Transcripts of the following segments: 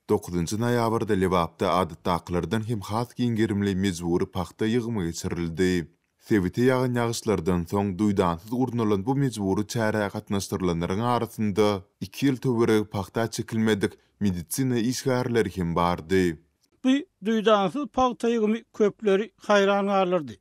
Dokuzynjy noýabrda Lebapda adatdakylardan hem has giň gerimli mejbury pagta ýygymy geçirildi. Sebite ýagan ýagyşlardan soň duýdansyz gurnalan bu mejbury çärä gatnaşdyrylanlaryň arasynda iki ýyl töweregi pagta çekilmedik medisina işgärleri hem bardy. Bu duýdansyz pagta ýygymy köpleri haýran galdyrdy.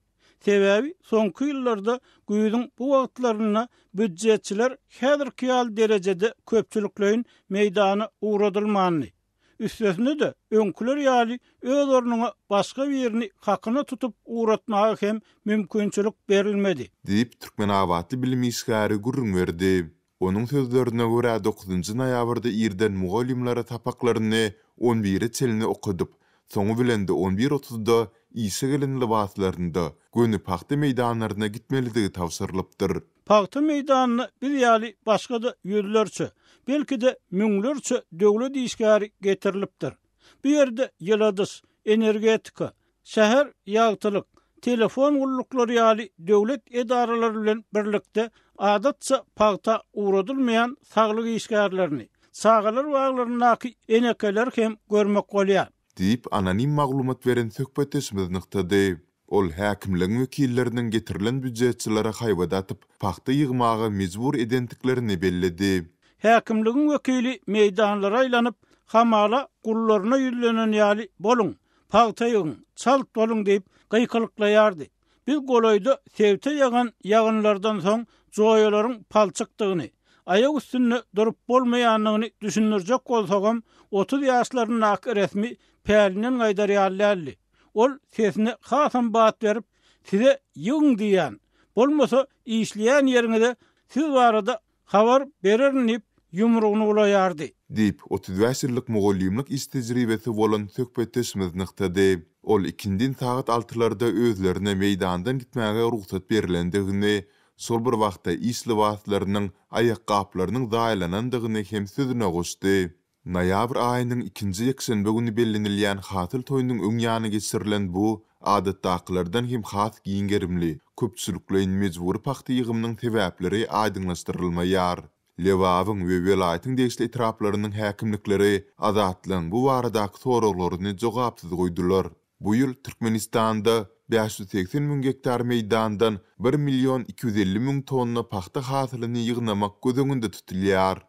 Sebäbi soňky ýyllarda güýzüň bu wagtlarynda býujetçiler häzirki ýaly derejede köpçülikleýin meýdana ugradylmandy. Üstesine-de, öňküler ýaly öz ornuňa başga birini hakyna tutup ugratmaga hem mümkinçilik berilmedi. Diýip, türkmenabatly bilim işgäri gürrüň berdi. Onuň sözlerine görä, dokuzynjy noýabrda irden mugallymlara sapaklaryny on bire çenli okadyp, soňy bilen-de on bir otuzda işe gelen lybaslarynda göni pagta meýdanlaryna gitmelidigi tabşyrylypdyr. Pagta meýdanyna biz ýaly başga-da ýüzlerçe, belki-de müňlerçe döwlet işgäri getirilipdir. Bu ýerde ýyladyş, energetika, Şäher ýagtylyk, telefon gulluklary ýaly döwlet edaralary bilen birlikde adatça pagta ugradylmaýan saglyk işgärlerini, çagalar baglaryndaky enekeleri hem görmek bolýar. Diýip, anonim maglumat beren söhbetdeşimiz nygtady. Ol häkimligiň wekilleriniň getirilen býujetçilere haýbat atyp, pagta ýygmaga mejbur edendiklerini belledi. Häkimligiň wekili meýdanlara aýlanyp, hamala gullaryna ýüzlenen ýaly, Boluň, Pagta ýygyň, çalt boluň diýip, gykylyklaýardy. Biz golaýda sebite ýagan ýagynlardan soň joýalaryň palçykdygyny, aýak üstünde durup bolmaýandygyny düşündirjek bolsagam, 30 ýaşlaryndaky resmi pälinden gaýdar ýaly däldi. Ol sesine hasam bat berip, Size ýygyň diýýän, bolmasa işleýän ýeriňize siz barada Habar bererin diýip, ýumrugyny bulaýardy. Diýip, 35 ýyllyk mugallymlyk iş tejribesi bolan söhbetdeşimiz nygtady. Ol ikindin sagat altylarda özlerine meýdandan gitmäge rugsat berlendigini, şol bir wagtda iş lybaslarynyň, aýakgaplarynyň zaýalanandygyny hem sözüne goşdy. Noýabr aýynyň ikinji ýekşenbe güni bellenilýän Hasyl toýunyň öň ýany geçirilen bu, adatdakylardan hem has giň gerimli, köpçülikleýin mejbury pagta ýygymynyň sebäpleri aýdyňlaşdyrylmaýar. Lebabyň we welaýatyň degişli etraplarynyň häkimlikleri Azatlygyň bu baradaky soraglaryny jogapsyz goýdular. Bu ýyl Türkmenistanda 580 müň gektar meýdandan bir million 250 müň tonna pagta hasylyny ýygnamak göz öňünde tutulýar.